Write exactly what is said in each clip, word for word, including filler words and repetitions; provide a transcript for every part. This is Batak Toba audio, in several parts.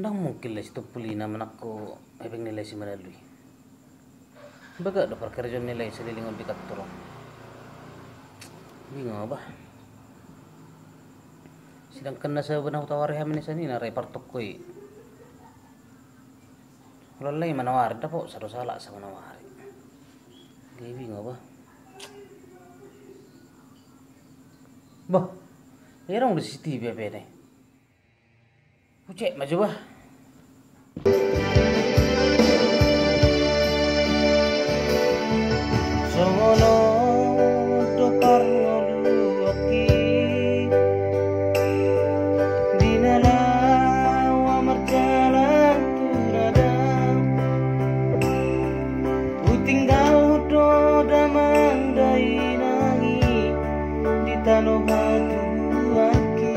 Ndang mungkin Lae Sitompul i na manangko hepeng ni Lae Simanulu i. Bagak do parkarejoan ni Lae saleleng on di kantor on. Bingung au bah. Sedangkan na saba na hutawari hami na sian i na rai partongko i. Holan Lae manawari, dapot sada sahalak sa manawari. Jadi bingung au bah. Bah, ia adong do C C T V hape ne. Hucek ma jo bah. Songon on do parngoluanki, di na laho au marjalan tu na dao. Hutinggalhon do damang dainang i di tano hatubuanki.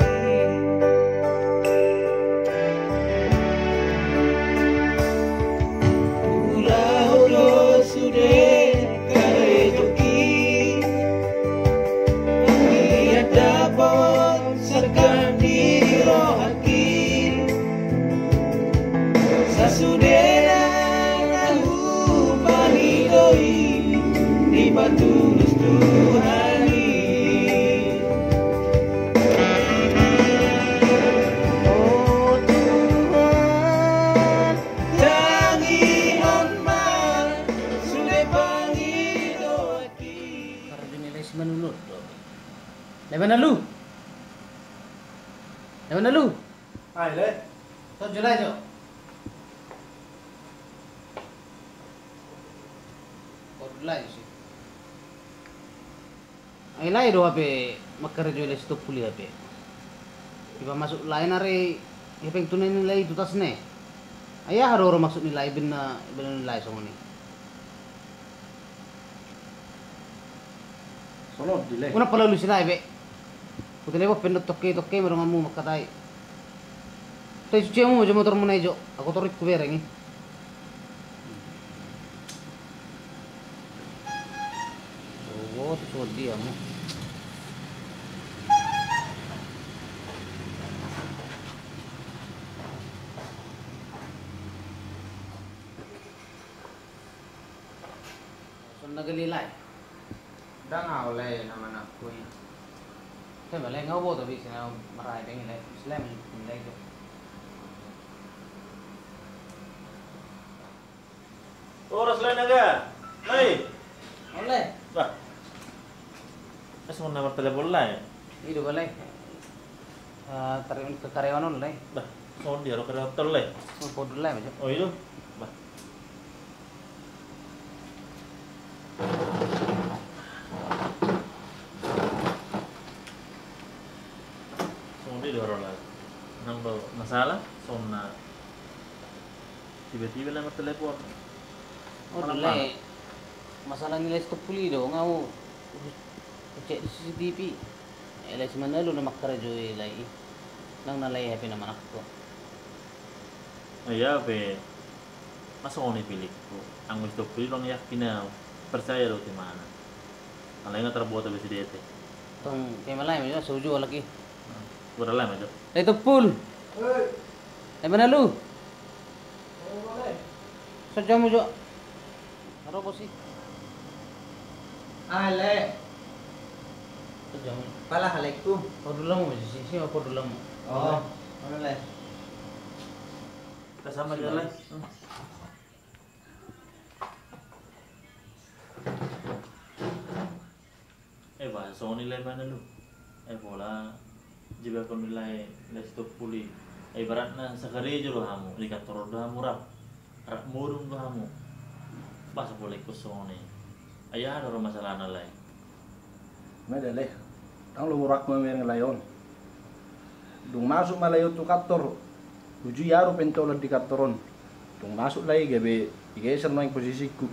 Huulahon do sude karejoki, anggiat dapot sangkap di rohangki. Sasudena na hupangido i, dipatulus Tuhan i. O Tuhan, tangihon ma sude pangidoanki. Karena nilai si manulur do. Lebanon lu. Lebanon lu. Ai, Lae. Tonjol aja. Kau dulu aja sih. Ai Lae do hape mangkarejo i Lae Sitompul i hape. Dipamasuk Lae na rai hepeng tu na ni Lae i tu tasna i. Ai aha do ro maksud ni Lae, baen na, baen ni Lae songon i. Songon on do Lae. Unang palalusi Lae be. Hutelepon pe on tongke, tongke ma donganmu mangkatai. Tei suci hamu jo motormu na i jo. Aku torikku bereng i. Oh, tu songon dia hamu. Songon na gale Lae. Ndang au Lae na manangko i. Coba Lae, nga huboto be ise na marhepeng i Lae. Ise Lae manjemput i Lae jo. Horas Lae, naga. Lae. Olo Lae. Bah. Songon na martelepon Lae. I do bah Lae. Tarik on ke karyawan on Lae. Bah, songon dia ro karyawan on Lae. Songon podul Lae majo. Oh i do. Bah. Songon dia do ro Lae. Nang do masalah songon na tiba-tiba Lae martelepon. Oh Lae, masalah ni Lae Sitompul i do nga hucek di C C T V. Lae Simanulu na mangkarejo i Lae i. Nang na Lae hape na manangko. Ia pe. Nga songon i pilihku. Anggo Sitompul i ndang yakin au. Percaya do tu imana. Alai nga tarboto be sude ate. Tong kema Lae majo, so uju halak i. Udah Lae majo. Lae Sitompul. Lae Simanulu. Sojo hamu jo. Ro bosi. Ai Lae. Sojo hamu. Pala halekku. Podul hamu majo si, si ma podul hamu. Oh, olo Lae. Kasama jo Lae. Eh bah, songon i Lae Simanulu. Eh pola jebakon ni Lae, Lae Sitompul i. Eh ibaratna sakarejo do hamu, di kantor on do hamu rap. Rap modom do hamu. Bah, so pola ingkon songon i. Ai aha do ro masalahna Lae? Mada Lae. Ndang lomo rohangku mamereng Lae on. Dung masuk ma Lae on tu kantor, uju i ahu do pentolan di kantor on. Dung masuk Lae i gabe digeser nuaeng posisingku.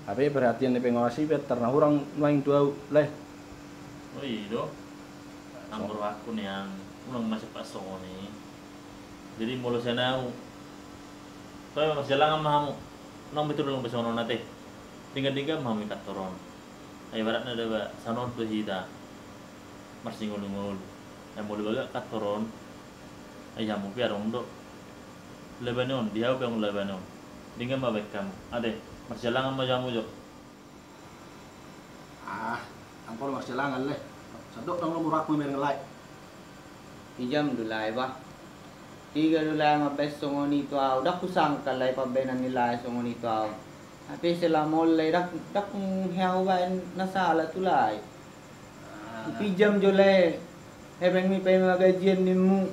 Hape perhatian ni pengawas i pe antar na hurang nuaeng tu ahu Lae. Oh i do. Anggo rohangku nian, unang ma sempat songon i. Jadi molo sian ahu, toe ma marsialangan ma hamu. Unang be tulang be songon on ate. Denggan-denggan ma hamu di kantor on. Ai ibaratna da ba, sanon do hita marsingolu-ngolu. Ai molo bagak kantor on, ai hamu pe adong do Labani on, di hau pe anggo labani on. Denggan ma baen hamu. Ate, marsialangan ma jo hamu jo. Ah, anggo marsialangan, Lae. Sandok ndang lomo rohangku mamereng, Lae. Pinjam do, Lae, bah. Tiga do, Lae, mambaen songon i tu au. Ndang husangka, Lae, pambaenan ni Lae songon i tu au. Hape selama on, Lae, ndang, ndang hea hubaen na sala tu Lae. Ah. Pinjam jo, Lae. Hepeng ni paima gajian nimmu.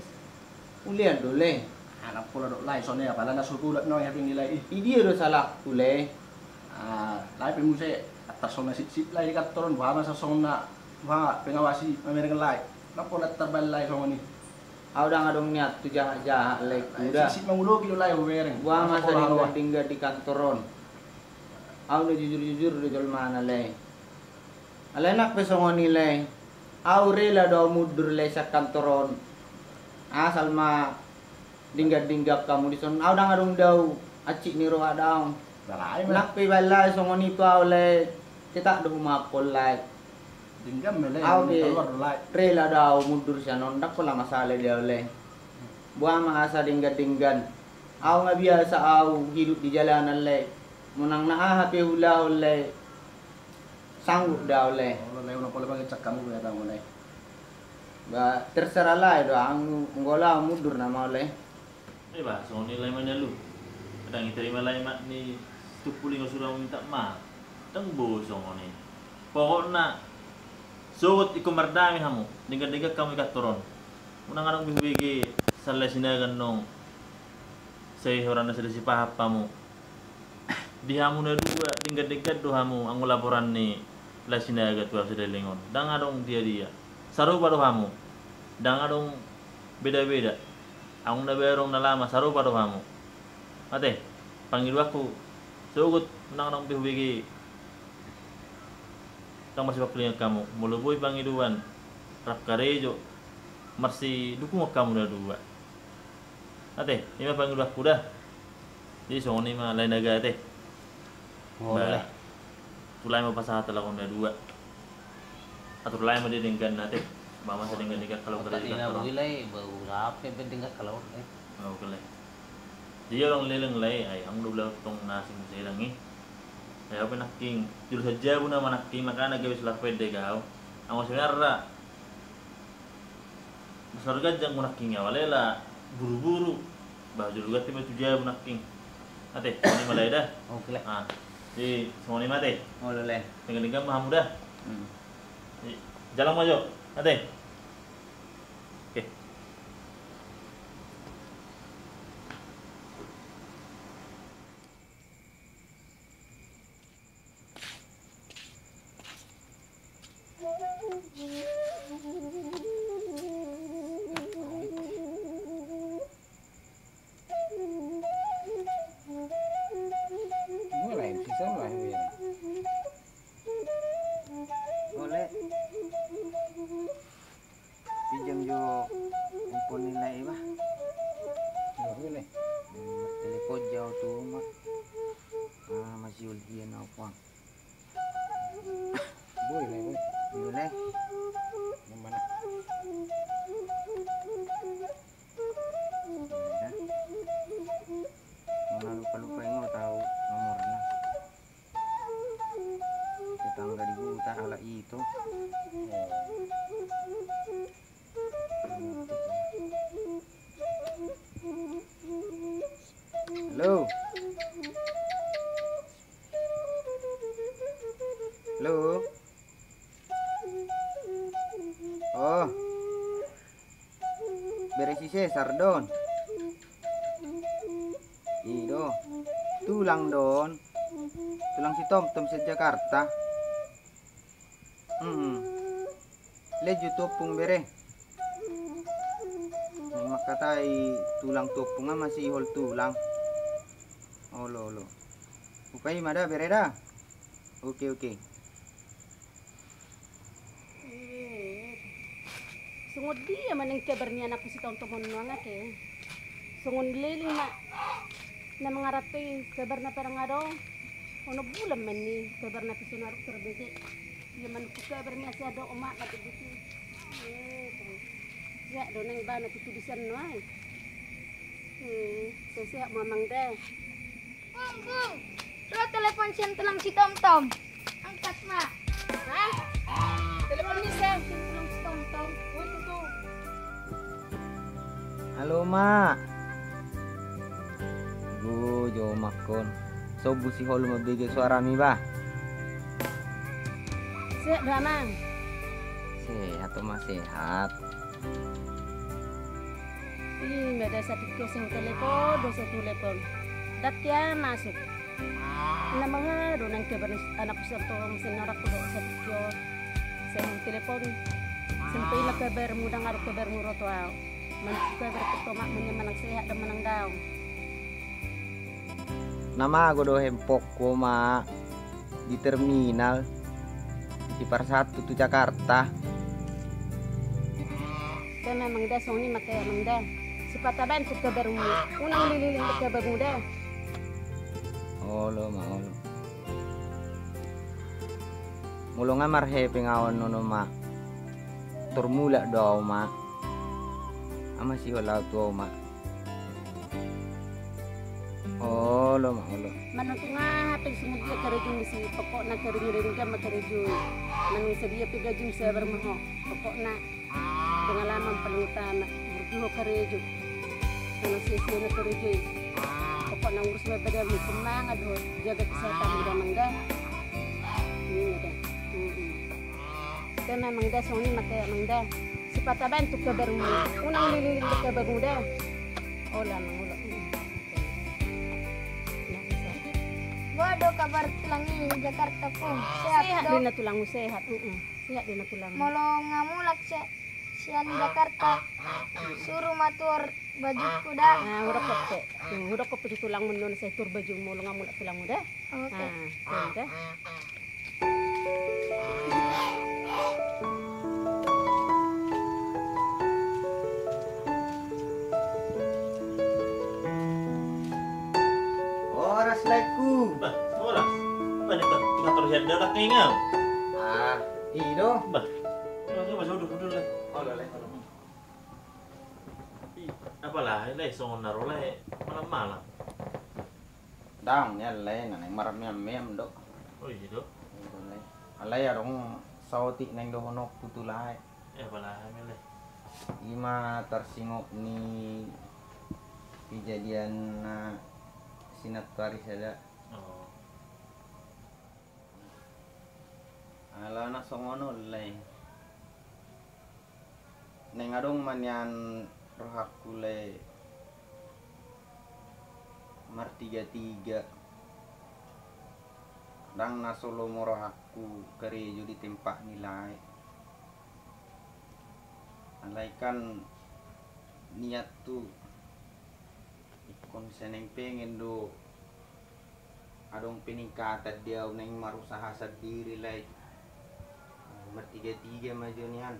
Ulean do, Lae. Anak pola do, Lae, songon i, apala na so bulat na hepeng ni Lae i. Idia do salahku, Lae? Ah, Lae, pe muse antar songon na sipsip, Lae, di kantor on, boha ma sa songon na, boha, pengawas i mamereng, Lae. Anak pola tarbaen, Lae, songon i. Au ndang adong niatku jahat-jahat, Lae, kuda. Sipsip manguloki do, Lae, hubereng. Boha ma sa denggan-denggan di kantor on? Au na jujur-jujur do jolmana, Lae. Alai nang pe songon i, Lae. Au rela do au mundur, Lae, sian kantor on. Asal ma denggan-denggan hamu dison, au ndang adong dao, hansit ni roha daong. Nang pe ibaen, Lae, songon i tu au, Lae, tetap do humahap ho, Lae. Au pe rela do au mundur sian on, ndang pola masalah di au, Lae. Boha ma asa denggan-denggan. Au nga biasa au hidup di jalanan, Lae. Manang na aha pe huulahon, Lae. Sanggup do au, Lae. Olo, Lae, unang pola mangecek hamu be hatamu, Lae. Ba, terserah, Lae, do, anggo olo au mundur nama au, Lae. Eba, songon i, Lae, manyalu. Ndang i tarima, Lae, mat ni situmpu lima sura minta maaf. Ndang boi songon i. Pokokna sogot ingkon mardame hamu, denggan-denggan hamu di kantor on. Unang adong be hubege sian Lae Sinaga annon sai holan na sada sipahap hamu. Di hamu na dua, denggan-denggan do hamu anggo laporan ni Lae Sinaga tu au Sidaling on. Ndang adong dia-dia. Sarupa do hamu. Ndang adong beda-beda. Anggo na baru, na lama, sarupa do hamu. Ate, pangidoanku, sogot unang adong be hubege ndang marsipangkilingan hamu. Molo boi pangidoan, rap karejo, marsidukungan hamu na dua. Ate, i ma pangidoanku da. Jadi songon i ma, Lae Naga, ate. Ba, tu Lae ma pasahat halak on na dua. Atur Lae ma di dengganna, ate. Ba, masa denggan-denggan kalau kerja di kantor. Oke, Lae. Oke, Lae. Jadi adong leleng, Lae, ai anggo dua belas tong na asing sedang i. Ai au pe nangkin juru sajabu nama nangkin, makana gabe selaku pede kau. Anggo sebenarna Masarga jang munangking ya, walela buru-buru. Bah, jolo ganti ma tu jabu nangking. Ate, songon i ma, Lae, da. Oke, Lae. Ah, di songon i ma, ate. Olo, Lae. Denggan-denggan ma hamu, da. Hmm. Di, jalang ma jo, ate. Oke. Mulai bisa lah, ya. Boleh. Pinjam jo handphone ni Lae, bah. Boleh. Telepon jo tu uma. Ah, masih ulhian au puang. Boleh, boleh. Boleh. Yang mana? Mana lupa-lupa ingot au nomorna. Tetangga di huta ala itu. Halo. Halo. Oh. Bere si Sesar do on. I do. Tulang do on. Tulang si Tomtom sian Jakarta. Hmm. Lejut tu ompung, bere. Mangkatai tulang tu ompung, ama si Ihol tulang. Olo, olo. Hupaima da, bere, da. Oke, oke. Eh, songon dia ma nian kabar ni anakku si Tomtom on nuaeng, ate? Songon leleng ma na mangarap i kabarna, pe ndang adong. Onom bulan ma nian kabarna pe so adong tarbege. Ia manungkun kabar ni asi adong omak na tarbege. Eh, siak do nang ibana tutu di sian nuaeng. Eh, so sehat ma amang da. Pung, pung. Ro telepon sian tulang si Tomtom. Angkat ma. Hah? Telepon ni sian tulang si Tomtom. Halo ma. Go jo makkon. Sobu si holu mabege suarami ba. Sehat do amang. Sehat ma sehat. Ima da satikko sai hutelepon do sai hutelepon. Dang hea masuk. Na manga do nang kabar anakku si Tomtom, sai na rap do satikko sai hutelepon. Sampe ima kabarmu, dang adong kabarmu ro tu au. Manang kabar tu omakmu nian manang sehat do manang daong. Na mago do hempokku ma di terminal, di Simpang Satu tu Jakarta. Kan amang da songon i ma amang da. Sipata baen tu kabarmu. Unang lililing tu kabarmu da. Olo ma olo. Molo nga marhepeng au annon ma. Tor mulak do au ma. Ama sihol au tu au ma. Olo ma olo. Manang tung aha pe songon dia karejom disi, pokokna karejom, karejom ma karejom. Manang sadia pe gajim sabar ma ho. Pokokna pengalaman paling utama. Burju ho karejo. Manang sia-sia na karejo i. Pokokna urus ma badanmu, semangat do ho. Jaga kesehatanmu da amang da. Ima da. Songon i ma amang da, songon i ma amang da. Sipata baen tu kabarmu. Unang lililing tu kabarmu da. Olo amang olo. Boha do kabar tulang i Jakarta, Pung? Sehat do? Sehat do na tulangmu, sehat. Sehat do na tulangmu. Molo nga mulak sian Jakarta, suru ma tuor bajungku da. Hudokkon pe. Hudokkon pe tu tulangmu annon sai tuor bajungmu molo nga mulak tulangmu da. Oke. Horas laengku. Bah, horas. Bah, ni bah, tukang terus yang dadak kayak ngau. Ah, i do. Bah. Coba, coba, coba, duduk, duduk, Lae. Olo, Lae. Ih, apa Lae, Lae, songon na ro Lae, malam-malam. Daong nian Lae, na naeng marmeam-meam do. Oh, i do. Alai adong saotik naeng dohononku tu Lae. Eh, apa Lae, Lae? Ima tarsingot ni kejadian na sinantoari sada. Oh. Alana songon on Lae. Naeng adong ma nian rohangku Lae martiga-tiga. Ndang na so lomo rohangku karejo di tempat ni Lae. Alai kan niat tu ingkon sai naeng pengen do adong peningkatan di au naeng marusaha sandiri Lae. Martiga-tiga ma jo nian.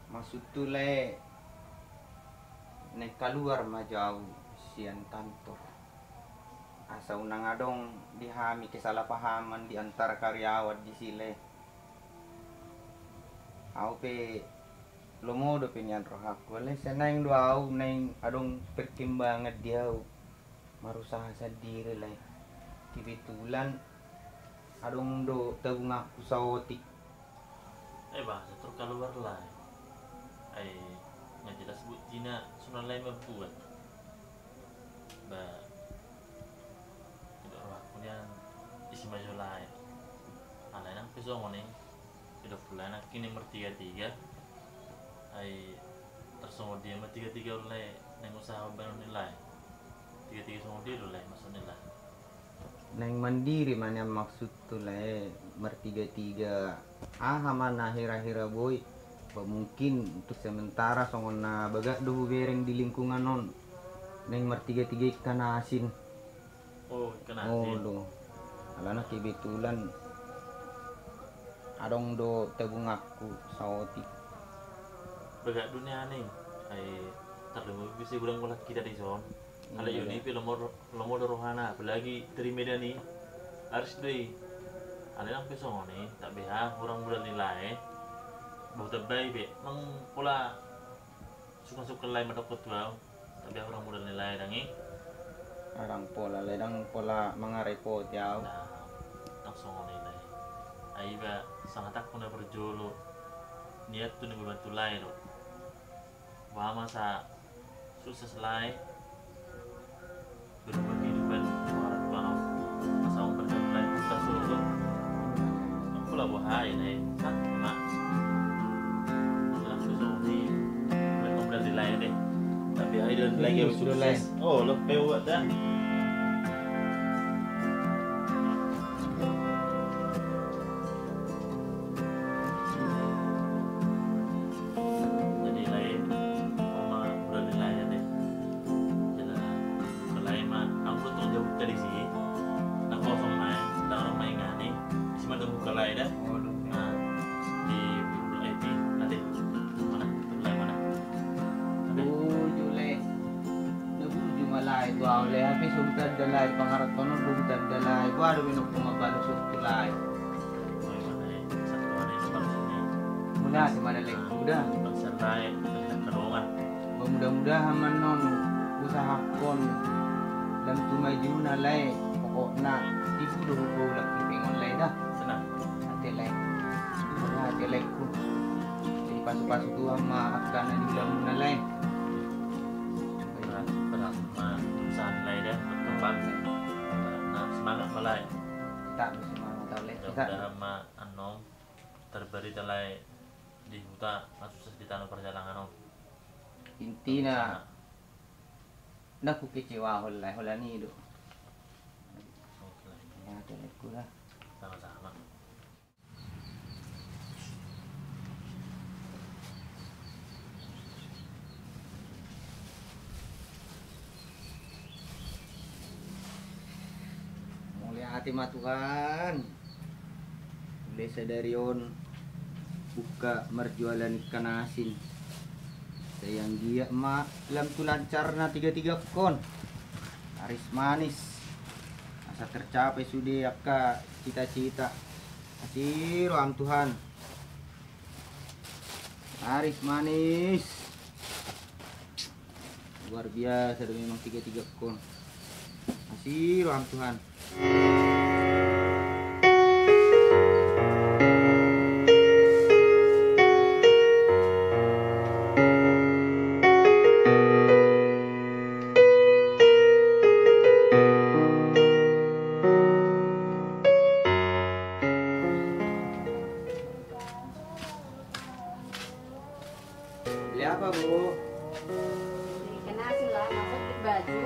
Maksudhu Lae naeng kaluar ma jo au sian kantor. Asa unang adong di hami kesalahpahaman di antara karyawan disi Lae. Au pe lomo dope nian rohangku Lae, sai naeng do au naeng adong perkembangan di au. Marusaha sandiri Lae. Kebetulan adong do tabunganku saotik. Eh, bah, sator kaluar Lae. Ai nga jelas buktina songon Lae mambuat. Bah, didok rohangku nian isi ma jo Lae. Alai nang pe songon i. Didok Lae nangkin i martiga-tiga. Ai tarsongon dia ma tiga-tiga on Lae naeng usaha baenon ni Lae? Tiga-tiga songon dia do Lae maksud ni Lae? Naeng mandiri ma nian maksudhu Lae, martiga-tiga. Aha ma na hira-hira boi? Ba mungkin untuk sementara songon na bagak do hubereng di lingkungan on. Naeng martiga-tiga ikan asin. Oh, ikan asin. Olo. Alana kebetulan adong do tabunganku saotik. Bagak do nian i. Ai tarlumobi bisa godang olat kita di son. Alai i pe lomo do rohana, apalagi dari Medan i. Aris do i. Alai nang pe songon i, tak beha hurang modal ni Lae. Bah, tambai pe nang pola Suka-suka lae mandokkon tu au, tapi au ndang modal ni lae dang i. Ndang pola lae, ndang pola mangarepoti au. Nah, ndang songon i lae. Ai iba sangatakku na parjolo, niatku na mambantu lae do. Boha ma asa sukses lae. Berubah kehidupan orang tua no. Masa umur dan mulai kita suruh. Aku lah boha i lae. Sat ma. Langsung songon i. Mulai ngobrol di lae deh. Tapi ai dan lagi sukses. Oh, lo pewa dah. Jadi lae, oma udah di lae deh. Jadi lae ma, aku tuh jauh tadi sih. Nah, kosong main, kita orang main ngani. Isi ma dong buka lae dah. Oh, dong. Nah, di, eh, di, ada. Mana? Lae mana? Ada. Bujur lae. Na bujur ma lae tu au lae, hape so hutanda lae, pangarahon on do hutanda lae. Boha do baenonku mambalos tu lae. Mauliate ma da laengku da. Ba mudah-mudahan ma annon usahahon lam tu majuna lae. Pokokna tibu do hupaulak hepeng on lae da. Ate lae. Ate laengku. Jadi pasu-pasu Tuhan ma angka na di ulamuna lae. Berat, berat ma usaha lae da, berkembang. Nah, semangat ma lae. Tak semangat lae. Mudah-mudahan ma annon terberita lae di huta, na sukses di tano parjalangan on. Intina ndang hukecewahon lae, holan i do. Oke lae. Ate laengku da. Sama-sama. Mauliate ma Tuhan. Mulai sadari on buka marjualan ikan asin. Sai anggiat ma lam tu lancarna tiga-tigangkon. Laris manis. Asa tercapai sude angka cita-cita. Asi roham Tuhan. Laris manis. Luar biasa do memang tiga-tigangkon. Asi roham Tuhan. Beli apa, Bu? Beli ikan asin lah, masa beli baju?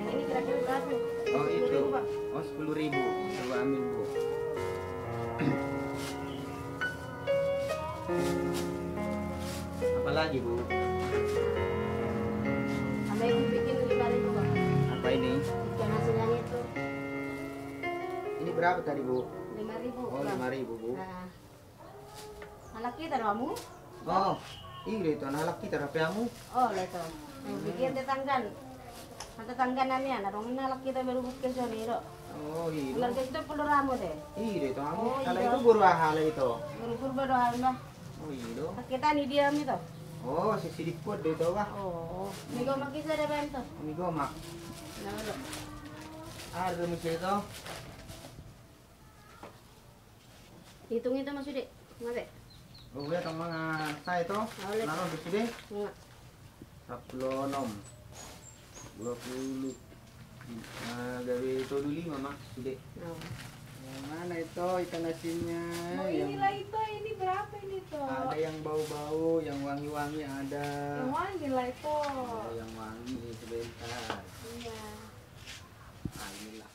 Yang ini kira-kira berapa? Oh, itu. Sepuluh ribu, Pak. Oh, sepuluh ribu. Coba ambil, Bu. Apa lagi, Bu? Ada yang bikin lima ribu, Pak. Apa ini? Ikan asin yang itu. Ini berapa tadi, Bu? Lima ribu, Pak. Oh, lima ribu, Bu. Nah. Halak hita do hamu? Oh, i do ito, na halak hita do hape hamu. Oh, ito. Yang bikin tetanggan. Tetangga nami an, adong na halak hita berubut ke sini do. Oh, i do. Keluarga situ pulu ramu deh. I do ito hamu. Oh, i do. Halak itu boru aha halak ito? Boru Purba do hamu, Bah. Oh, i do. Halak hita ni dia mi to. Oh, si Sidipot do ito, Bah. Oh, mi gomak i sada bantu. Mi gomak. Nah, lo. Ada mi ito. Hitung ito ma sude, ngabe? Oh, ya, tong mangan sae to. Naro do sude. Nga. Sapuluh onom. Dua puluh. Nah, gabe tolu lima ma sude. Oh. Yang mana itu ikan asinnya? Oh, yang inilah itu, ini berapa ini to? Ada yang bau-bau, yang wangi-wangi ada. Yang wangi lah itu. Ada yang wangi, sebentar. Iya. Nah, inilah.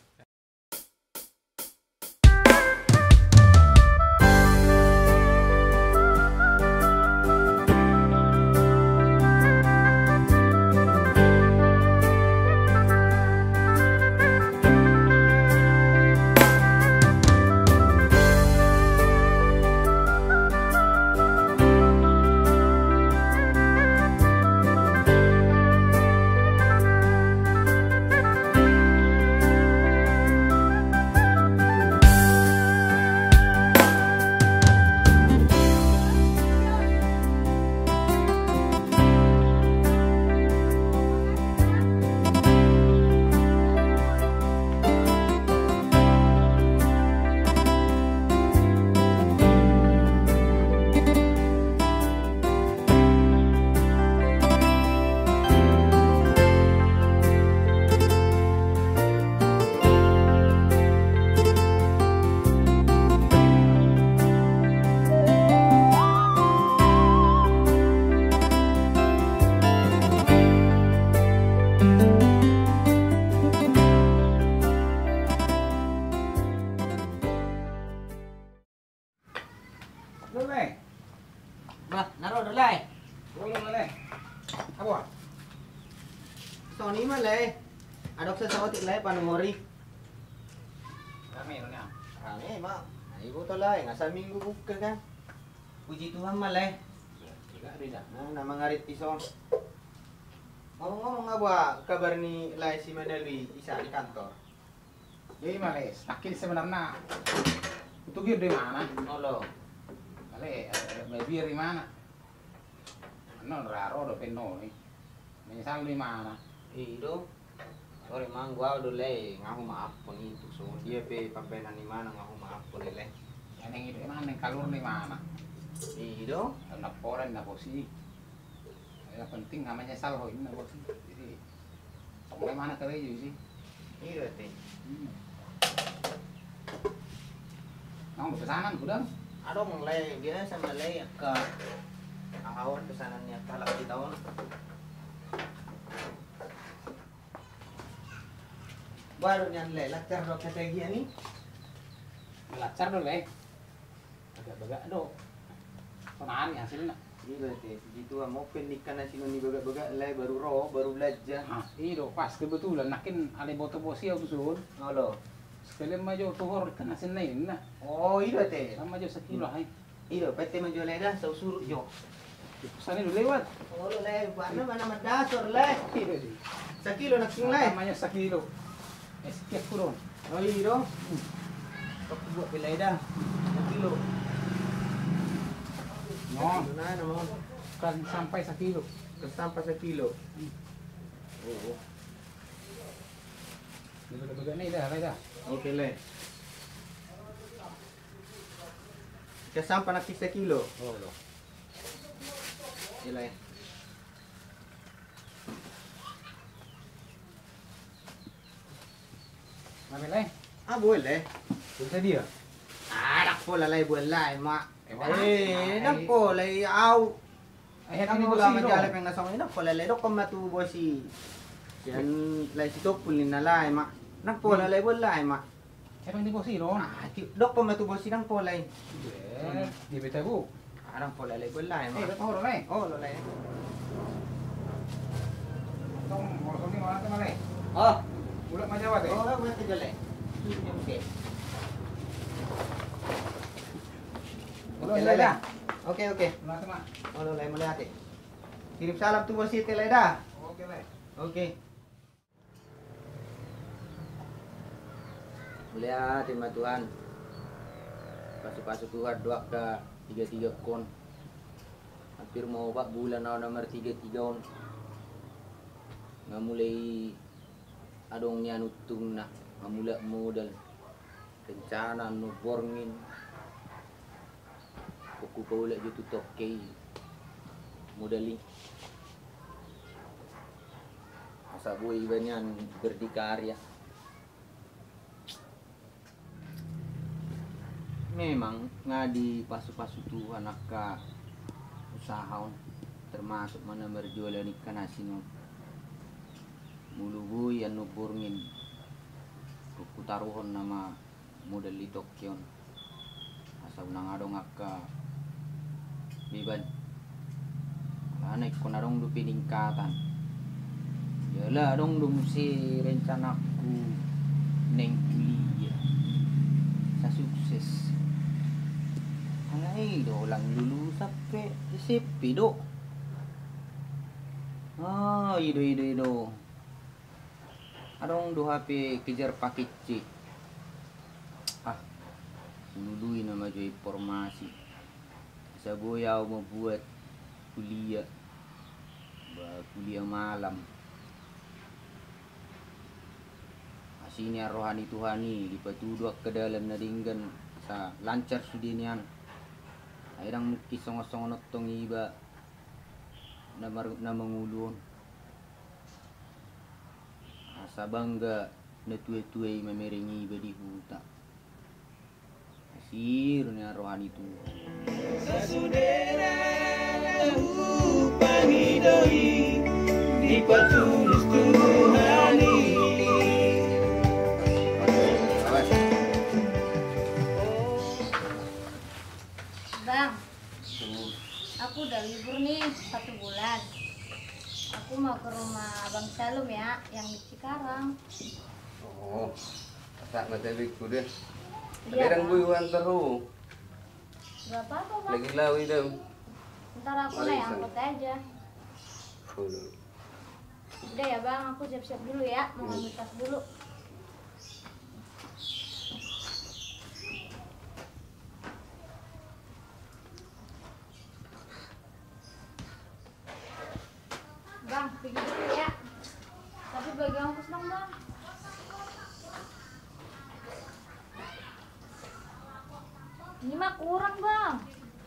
Songon i ma, Lae. Adong sasaotik, Lae, panuhori. Rame do nian. Rame ma. Ai boto, Lae, nga saminggu buka kan. Puji Tuhan ma, Lae. Nah, na mangarit i son. Ngomong-ngomong, nga boha kabar ni Lae si Madalui, i sa di kantor? Jadi males, takkil sebenarna. Utuk ir di mana? Olo. Kale, eh, babiar di mana? Ano raro do penno ni. Menyesal di mana? I do. Sore manggu au do, Lae, nga humaafhon i tu songon dia pe pambahenan ni mana nga humaafhon i, Lae. Yang itu emang neng kalur di mana? I do. Anak poren na bosi. Yang penting namanya sal ho ini bos. Jadi, songon i ma na karejo i. Iya, Te. Hmm. Nang pesanan gudang? Adong, Lae, biasa ma, Lae, angka aha on pesanan ni angka halak hita on. Baru nian, Lae, lancar do angka tagian i? Lancar do, Lae. Bagak-bagak do. Sonari hasilna. Iya, Lae, Te. Di tu am open ni kan hasil ni bagak-bagak, Lae, baru ro, baru belanja. Ah, i do, pas kebetulan nakin ale boto bosi au tuson. Olo. Sekalian ma jo tuhor kan hasilna i na. Oh, i do, Te. Sama jo sekilo, hmm, hai. I do, pete ma jo, Lae, da, sau surut jo. Sani do lewat. Olo, Lae, buatna mana mandasor, Lae. Iya, Lae. Sakilo nakin, Lae. Namanya sakilo. Es kek kurung. Oh, i do. Kok buat pe, Lae, da. Sakilo. No. Sakilo, nah, no. Kan sampai sakilo. Kan sampai sakilo. Hmm. Oh, oh. Ini bagak-bagak ni da, Lae, da. Oke, Lae. Kan sampai nakin sakilo. Oh, lo. Iya, Lae. Rame, Lae. Ah, boleh. Bisa dia? Ah, ndang pola, Lae, buat Lae ma. Eh, ndang pola, Lae, au. Eh, ndang pola ma jale peng na songon i, ndang pola, Lae, dokkon ma tu bosi. Sian Lae Sitompul ninna, Lae, ma. Ndang pola, Lae, buat Lae ma. Emang di bosi, Ron? Ah, dokkon ma tu bosi, ndang pola i. Eh, dia beta bu. Ah, ndang pola, Lae, buat Lae ma. Eh, dokkon, Lae. Oh, lo, Lae. Tong, mau songi mana tuh, Lae? Oh. Bulat ma jawat, eh? Oh, bulat ma jawat, Lae. Oke. Oke, Lae, Lae. Oke, oke. Mana tuh, Mak? Oh, lo, Lae, mauliate. Kirim salam tu bosi, Lae, da. Oke, Lae. Oke. Mauliate ma Tuhan. Pasu-pasu Tuhan do angka tiga-tiga kon. Hampir ma opat bulan au na martiga-tiga on. Nga mulai adong nian untungna, nga mulak modal. Rencana annon borngin. Kok hupaulak jo tu toke i modal i. Asa boi iba nian berdikarya. Memang nga dipasu-pasu Tuhan angka usaha on, termasuk ma na marjualan ikan asin on. Molo boi annon borngin, kok hutaruhon nama modal di toke on. Asa unang adong angka beban. Alana ingkon adong do peningkatan. Jala adong do muse rencanangku naeng kuliah. Asa sukses. Alai do holan lulusan pe S M P do. Ah, i do, i do, i do. Adong do hape kejar paket C. Ah, hulului nama jo informasi. Asa boi au mambuat kuliah. Ba kuliah malam. Asi nian roha ni Tuhan i, dipatudu angka dalan na denggan, asa lancar sude nian. Ai ndang mungkin songon-songon on tong iba na mar-, na mangolu on. Asa bangga natua-tua i mamereng iba di huta. Asi do nian roha ni Tuhan. Sasudena hupangidoi, dipatulus Tuhan i. Bang, aku udah libur nih satu bulan. Aku mau ke rumah Bang Syalom ya, yang di Cikarang. Oh, sahat ma tahe, Bang, sude. Iya, Bang. Boi huantar ho. Nggak apa-apa, Bang. Lagi lawi dong. Ntar aku naik angkot aja. Udah ya, Bang, aku siap-siap dulu ya, mau ngambil tas dulu. Bang, pergi dulu ya. Tapi bagi ongkos dong, Bang. Ini mah kurang, Bang.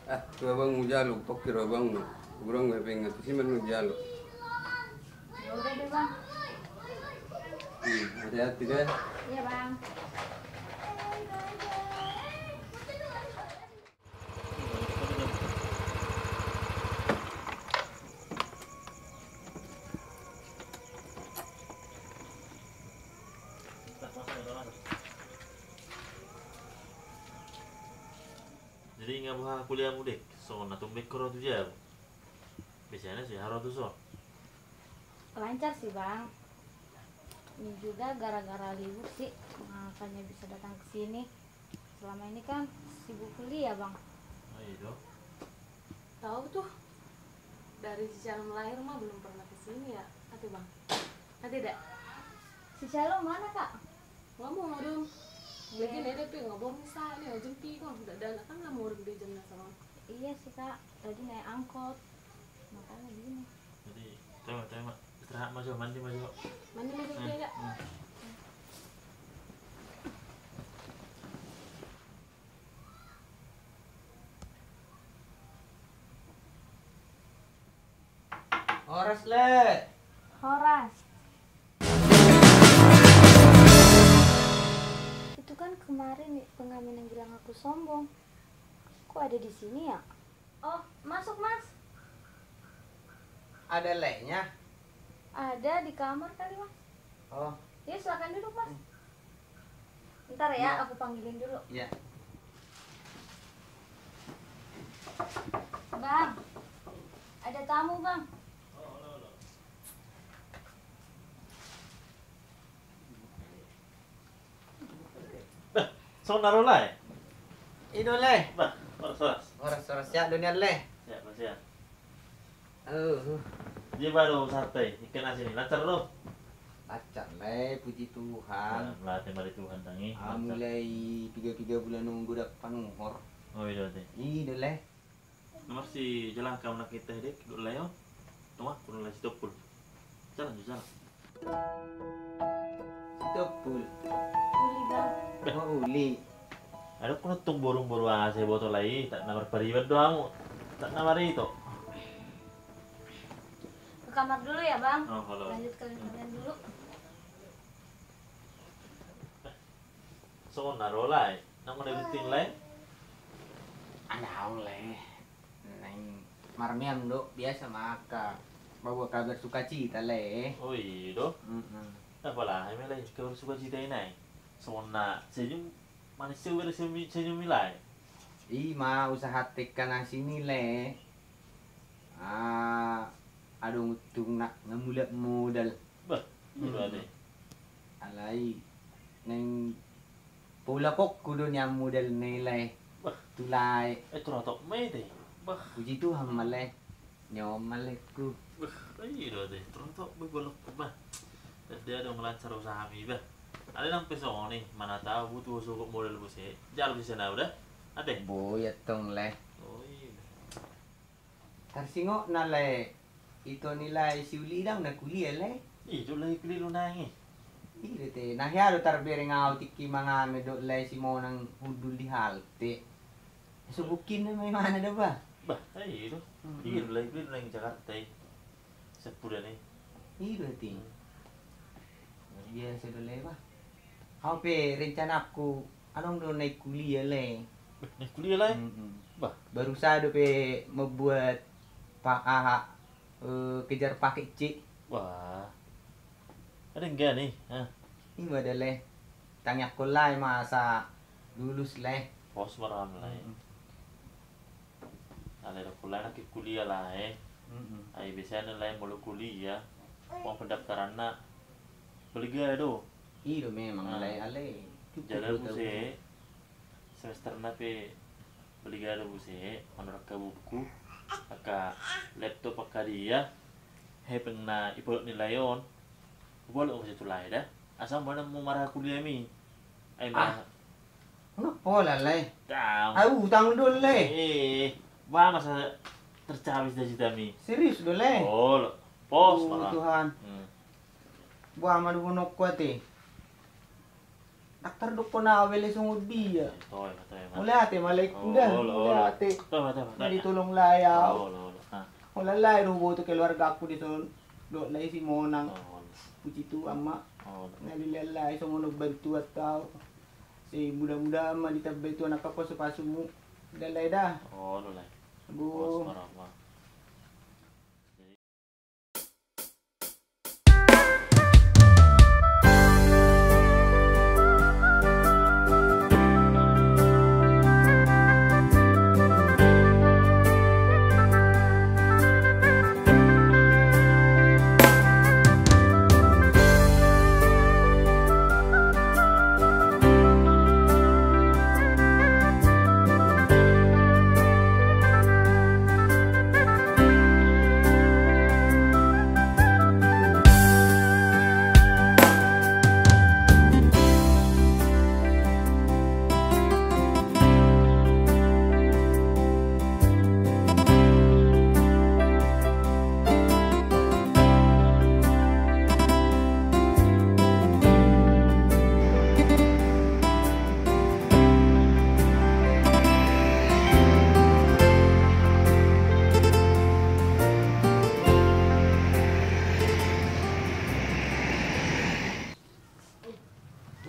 Ah, tu abang mujalo, pokir abang no. Kurang be pengen tu siman mujalo. Ya udah deh, Bang. Hmm, hati-hati deh. Iya, Bang. Jadi nga boha kuliahmu, Dek? Songon na tumben ho ro tu jabu. Biasanya sih haro tu son. Lancar sih, Bang. Ini juga gara-gara libur sih, makanya bisa datang ke sini. Selama ini kan sibuk kuliah, Bang. Oh, iya dong. Tahu tuh, dari si Syalom lahir mah belum pernah ke sini ya, ate, Bang? Ate, dak? Si Syalom mana, Kak? Ngomong, Dong. Iya. Lagi nede pe ngomong sa, ini jempi kok, dak ada anak kan nggak mau orang dia jam sama. Iya sih, Kak. Tadi naik angkot. Makanya gini. Jadi, tema, tema. Istirahat ma jo, mandi ma jo. Mandi ma jo, eh, ya. Hmm. Horas, Le. Horas. Itu kan kemarin pengamen yang bilang aku sombong. Kok ada di sini ya? Oh, masuk, Mas. Ada Lehnya? Ada di kamar kali, Mas. Oh. Ya, silakan duduk, Mas. Hmm. Ntar ya, iya, aku panggilin dulu. Iya. Bang, ada tamu, Bang. Bah, songon na ro, Lae? I do, Lae. Bah, horas, horas. Horas, horas. Sehat do nian, Lae? Sehat, Lae, sehat. Aduh. Dia baru santai, ikan asin ni, lancar do? Lancar, Lae, puji Tuhan. Nah, melatih mari Tuhan, tangi. Ah, lancar. Mulai piga-piga bulan nunggu dak panuhor. Oh, i do, ate. I do, Lae. Nomor si jalang kam nak kita dek, dok Lae on. Tongah, kurang Lae Sitompul. Jalang, jalang. Sitompul. Uli, Bang. Oh, uli. Adong, kuno tung borung boru asa boto Lae, tak na marpariban do hamu. Tak na marito. Ke kamar dulu ya, Bang. Oh, halo. Lanjut kalian dulu. Songon na ro, Lae. Nang mana gunting, Lae? Anaon, Lae. Naeng marmeam do, biasa ma angka mamboan kabar sukacita, Lae. Oh, i do. Mm-mm. Apalagi ma, Lae, kabar sukacita i, Lae. Songon na senyum, manis senyum, senyum, senyum i, Lae. I ma usaha tekan asin i, Lae. Ah, adong untung na, na mulak modal. Bah, i do, ate. Alai naeng paulakonku do nian modal na i, Lae. Bah. Tu Lae. Eh, turotop ma i, ate. Bah. Puji Tuhan ma, Lae. Nyaman, Lae, ku. Bah, i do, ate. Turotop ma i paulakonku, bah. Jadi adong lancar usahami, bah. Alai nang pe songon i, mana tahu butuh sogok modal muse. Jalo sise na uda. Ate. Boi antong, Lae. Oh, i do. Tarsingotna, Lae, ito ni Lae si Uli, ndang na kuliah, Lae? I do, Lae, kuliah do nang i. I do, ate, na hea do tarbereng au tingki mangamen dohot Lae Simonang hundul di halte. So bukin na ma imana da, bah. Bah, i do. Mm-mm. I do, Lae, kuliah do nang i Jakarta i. Sapudan i. I do, ate. Hmm. Luar biasa do, Lae, bah. Au pe rencanangku, adong do naeng kuliah, Lae. Beh, naeng kuliah, Lae? Mm-mm. Bah. Baru sa dope membuat pa-, aha, eh, kejar paket C. Wah. Ada enggak nih? Hah? Ima da, Lae. Tangiangkon Lae ma asa lulus, Lae. Pos ma roham, Lae. Mm-mm. Alai dokkon Lae nangkin kuliah, Lae. Mm-mm. Ai biasana lae molo kuliah, uang pendaftaranna balga do. I do memang. Ah. Lae ale. Cukup. Jala do muse, semesterna pe balga do muse, manang angka buku, angka laptop, angka dia, hepeng na ipolok ni lae on. Hubolok muse tu lae da. Asa molo na molo marhaha kuliahmi. Ai. Ah. Molo pola lae. Tau. Ai utang do lae. Eh, ba masa tercapai cita-citami. Serius do lae. Olo. Pos. Oh, Tuhan. Hmm. Ba ma dohononku ate. Daktar dohononku na bele songon dia. Toe, toe, ma. Mauliate ma lae. Olo, olo. Mauliate. Toe, toe, toe. Na ditolong lae au. Olo, olo. Ah. Molo lae do huboto keluargaku dison. Dohot lae si Monang. Olo. Puji Tuhan ma. Olo. Na dilehon lae songon on bantuan tu au. Sai mudah-mudahan ma ditambai Tuhan angka pasu-pasumu. Dilehon lae da. Olo lae. Aduh. Pos ma.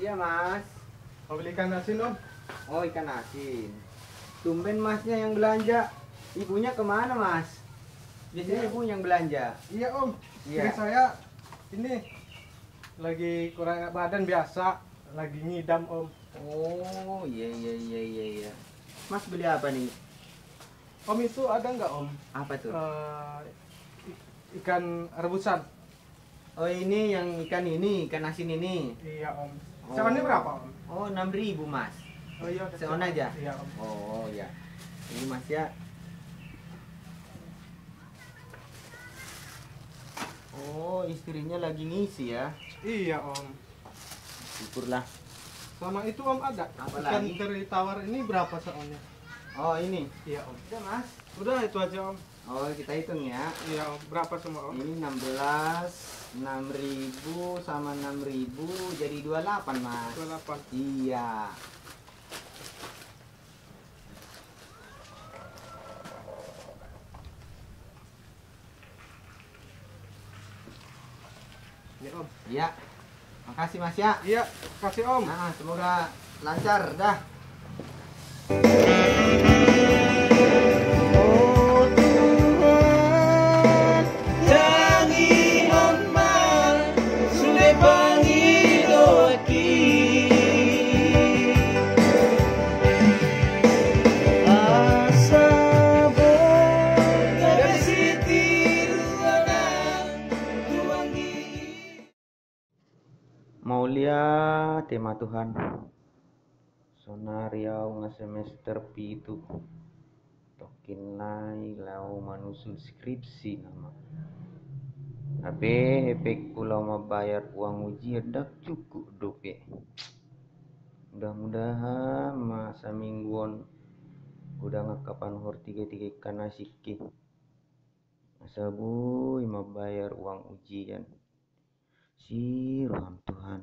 Iya, Mas. Mau beli ikan asin, Om? Oh, ikan asin. Tumben Masnya yang belanja. Ibunya kemana, Mas? Biasanya ibunya yang belanja. Iya, Om. Iya. Istri saya ini lagi kurang enak badan biasa, lagi ngidam, Om. Oh, iya, iya, iya, iya, iya. Mas beli apa nih? Om, itu ada nggak, Om? Apa tuh? Eh, i-, ikan rebusan. Oh, ini yang ikan ini, ikan asin ini? Iya, Om. Oh. Seonnya berapa, Om? Oh, enam ribu, Mas. Oh, iya, seon aja? Iya, Om. Oh, iya. Ini, Mas, ya. Oh, istrinya lagi ngisi, ya? Iya, Om. Syukurlah. Sama itu, Om, ada. Apa lagi? Ikan teri tawar ini berapa seonnya? Oh, ini? Iya, Om. Udah, Mas. Udah, itu aja, Om. Oh, kita hitung ya. Iya, Om. Berapa semua, Om? Ini enam belas, enam ribu sama enam ribu jadi dua delapan, Mas. Dua delapan. Iya. Iya, Om. Iya. Makasih, Mas, ya. Iya, makasih, Om. Nah, semoga lancar dah. O Tuhan, tangihon ma sude pangidoanki. Asa boi gabe sitiruon au tu anggi. Mauliate ma Tuhan. Sonari au nga semester pitu. Tongkin nai laho manusul skripsi nama. Hape hepengku laho mambayar uang ujian ndang cukup dope. Mudah-mudahan ma saminggu on godang angka panuhor tiga-tiga ikan asinki. Asa boi mambayar uang ujian. Si roham Tuhan.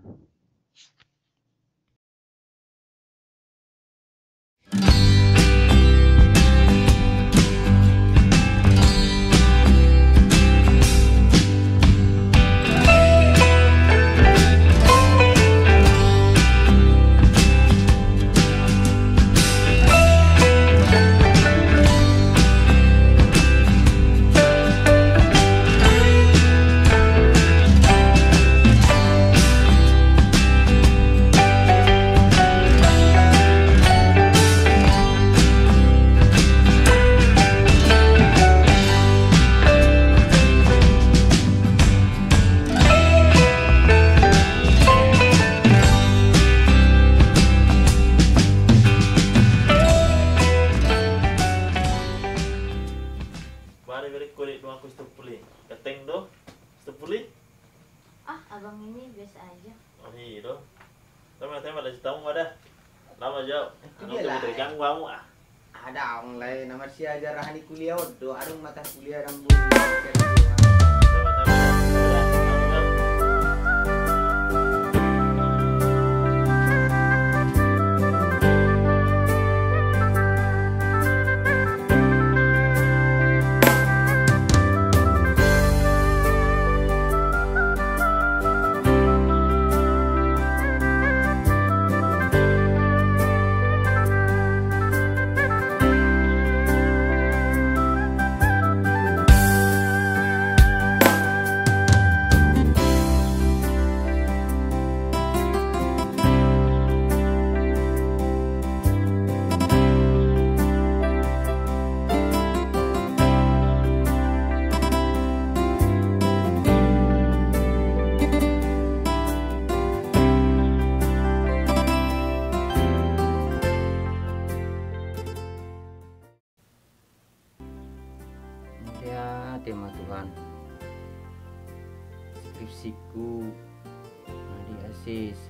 Uli? Ah, abang ini biasa aja. Oh, iya, do. Tema-tema dari tamu ada. Nama jawab? Itu dia lah. Terganggu kamu, ah. Ada, online nama si ajar, aha ni, kuliah on do, adong mata kuliah, adong bulu. Mauliate ma Tuhan. Skripsiku na di A C C.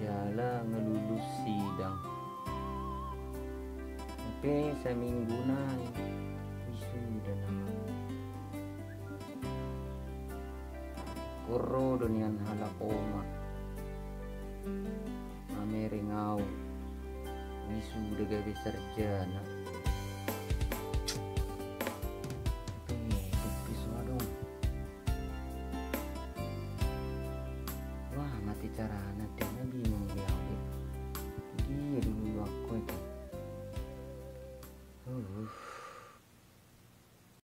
Jala nga lulus sidang. Hape saminggu nai wisuda nama. Ingkon ro do nian halak oma mamereng au wisuda gabe sarjana. Hape dompet so adong. Wah, mate cara